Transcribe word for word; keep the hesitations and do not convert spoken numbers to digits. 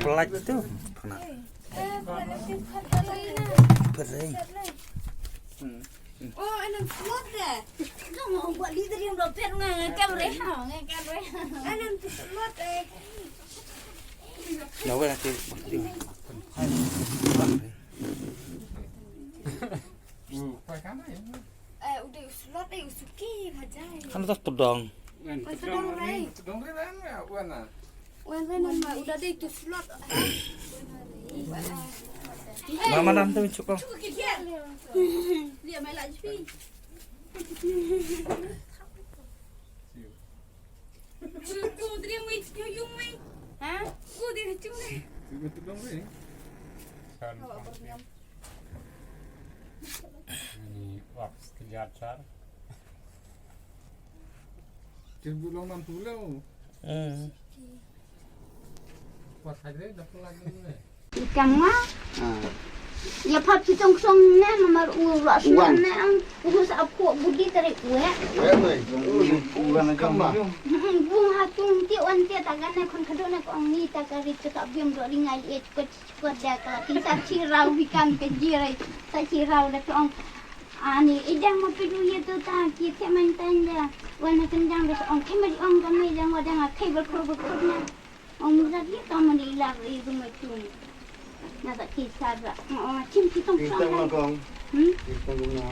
Pelaj tu. Pernah. Perai. Hmm. Oh, anan slot deh. Kamu buat leader yang dompet ngan kamera, ngan kamera. Anan tu slot eh. Lawan aku. Hmm. Eh, udah slot eh, usuki bajai. Kan tas pedang. Oi, sedang rai. Sedang rai, wan, wan, ah. Wan, wan, wan, udah deh itu slot. Mama nanti cukup. Cukup ke dia. Dia main lagi. Cukup, dia main, dia yung main. Ha? Ku dia cung deh. Sedang rai. Kan. Ini wak sekejap sar. Kin buh long nam tu leo. Hmm. Pas hadre dah pulang dulu eh. Ikam nga. Ah. Ya pap ci tong song ne mamar u ra sna ne ang u sa ap ko budi tarik we. Weh, weh. Uran aja. Bung ha tung ti wan ti ta kan ne kon kado ne ko ang ni ta ka rit ka ta biom do ringai et ko Ko da ka tin sa chi rau hi kam ka ji rai sa chi rau da tong. Ani idang ma pidu ye tu ta ki te man tan da. Wan na kan jang da ong ke ma di ong ka mai jang wa dang a kai ba ko ba ko na. Ong mu da ye ka ma di la ri du ma tu. Na ka ki sa ra. Ong chim ki tong Ki tong ma kong. Hmm? Ki tong ma.